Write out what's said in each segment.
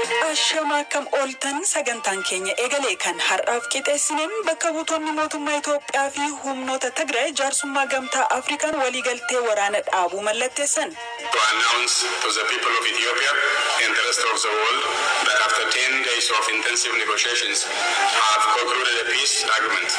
Ashama akkam ooltan sagantaan keenya eegalee kan har'aaf qixeessineen bakka buutonni mootummaa Itoophiyaa fi humnoota Tigraay jaarsummaa gamtaa Afrikaan waliigaltee waraana dhaabuu mallatteessan. To announce to the people of Ethiopia and the rest of the world that after 10 days of intensive negotiations have concluded a peace agreement.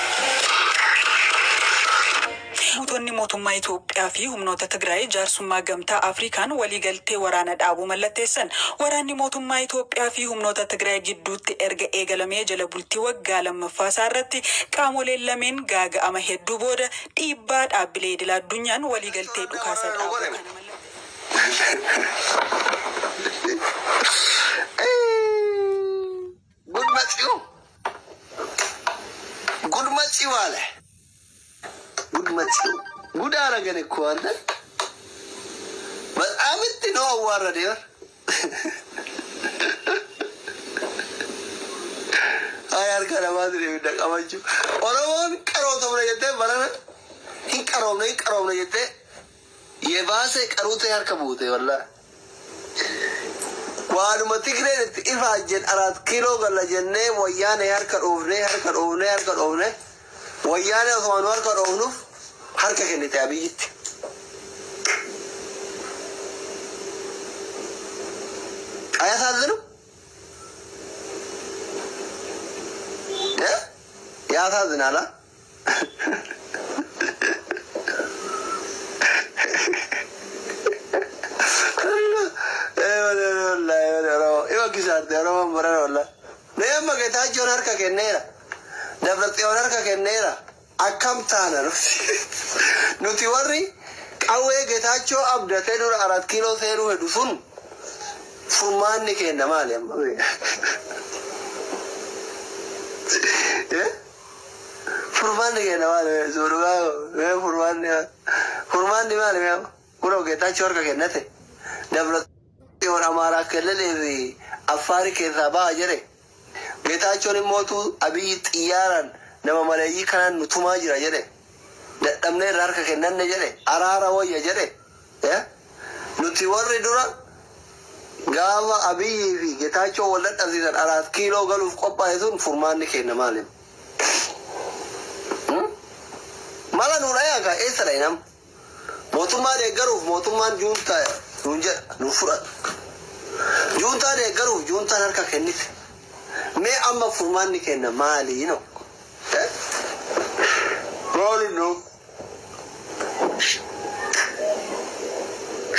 Buutonni mootummaa Itoophiyaa fi humnoota Tigraay jaarsummaa gamtaa Afrikaan waliigaltee waraana dhaabuu mallatteessan. Waraanni mootummaa Itoophiyaa fi humnoota Tigraay gidduutti erga eegalamee jala bultii waggaa lammaffaa isaa irratti qaamoleen lameen gaaga'ama hedduu booda dhiibbaa dhaabbilee idil addunyaan waliigaltee dhukaasa dhaabuu kana mallatteessan. ጉድ መጺው ጉድ መጺው አለ። ጉድ መጺው ጉድ አረገን እኮ አንተ። በጣም እንትን ነው አዋረደ። ይወር አይ harka namaatu dhaqamachuu Oromoon qaroomna jettee barana hin qaroomne hin qaroomne jettee yebaase qaruutee harka buute wallaa. Waanuma Tigreen itti ifaajjen 4 kiiloo galla jennee wayyaanee harka dhoofnee harka dhoofnee harka dhoofnee wayyaanee osoo nu harka dhoofnuuf harka kennite Abiyyitti. አያሳዝንም? ያሳዝናል። Nama Geetaachoon harka kenneera. Dabratsiyoon harka kenneera. Akkam taana nuti warri qawwee Geetaachoo abdatee dura 4 kiiloo seenuu hedhu sun furmaanni kenna maali amma? Furmaanni kenna maali? Suuraa furmaanni furmaanni maali? Kunoo Geetaachoo harka kennate. Dabratsiyoon Amaaraa Kililii fi Affaari keessaa ba'a jedhe. Geetaachoon immootu Abiyyi xiyyaaraan nama maleeyyii kanaan nu tumaa jira jedhe. Dadhabnee irraa harka kennanne jedhe. Araara wayya jedhe. Nuti warri dura gaafa Abiyyii fi Geetaachoo wal dadhabsiisan 4 kiiloo galuuf qophaa'e sun furmaanni kenna maali? Mala nu dhayaa kaa eessa dhaye nam? Mootummaa deeggaruuf mootummaan juuntaa nuun jedha nu fudhatu. Juuntaa deeggaruuf juuntaan harka kennite. Mee amma furmaanni kenna maali no? Maali no?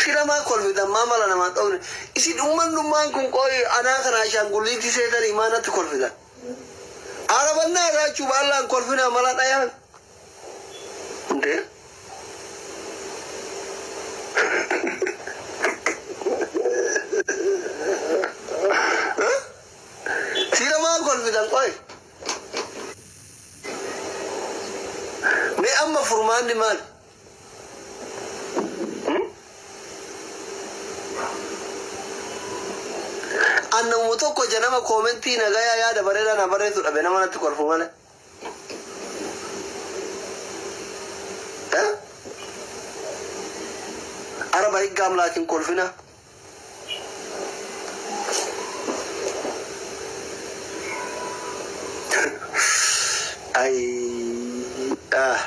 Shiramaa kolfitan maa mala namaa dhoofne. Isin uummanummaan kun qoyi anaa kana ashaangulliitti seetanii maa natti kolfitan? Arabannaa irraa baallaan kolfinaa mala dhayaan. Hundee? Shiramaa kolfitan qoyi. Mee amma furmaanni maali? Annamuma tokko janama koomentii nagayaa yaada bareedaa na barreessu dhabe nama natti kolfu malee. Araba higga amlaakin kolfina. Ay ah.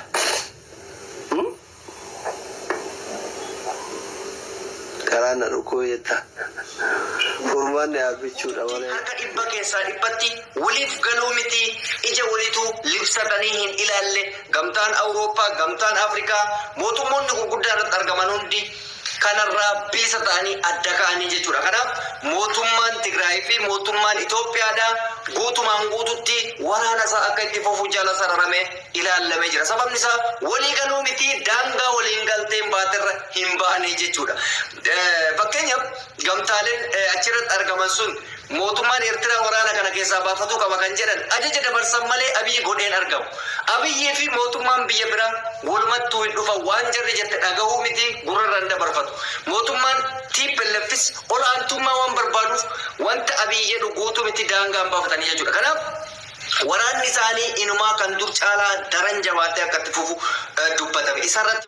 Karaa na dhukkoo jetta. Furmaanni dhaabbichuudha malee. Harka 100 keessaa 100tti waliif galuu miti ija waliitu libsatanii hin ilaalle. Gamtaan Awurooppaa, gamtaan Afrikaa mootummoonni gurguddaa irratti argaman hundi kanarraa bilisa ta'anii adda ka'anii jechuudha. Kanaaf mootummaan Tigraay fi mootummaan Itoophiyaadhaa guutumaan guututti waraana isaa akka itti fufu jala sararamee ilaallamee jira. Sababni isaa walii galuu miti daangaa waliin galteen baaterra hin baane jechuudha. Fakkeenyaaf gamtaaleen achirratti argaman sun mootummaan Eertiraa waraana kana keessaa baafatuu qaba kan jedhan ajaja dabarsan malee Abiyyi godheen argamu. Abiyyii fi mootummaan biyya biraa walumattuu hin dhufan waan jarri jette dhagahuu miti gurrarraan dabarfatu. Mootummaan TPLFs olaantummaa waan barbaaduuf wanta Abiyyi jedhu guutuu miti daangaan baafatanii jechuudha. Kanaaf waraanni isaanii inumaa kan dur caalaa daran jabaatee akka itti fufu dubbatame. Isarratti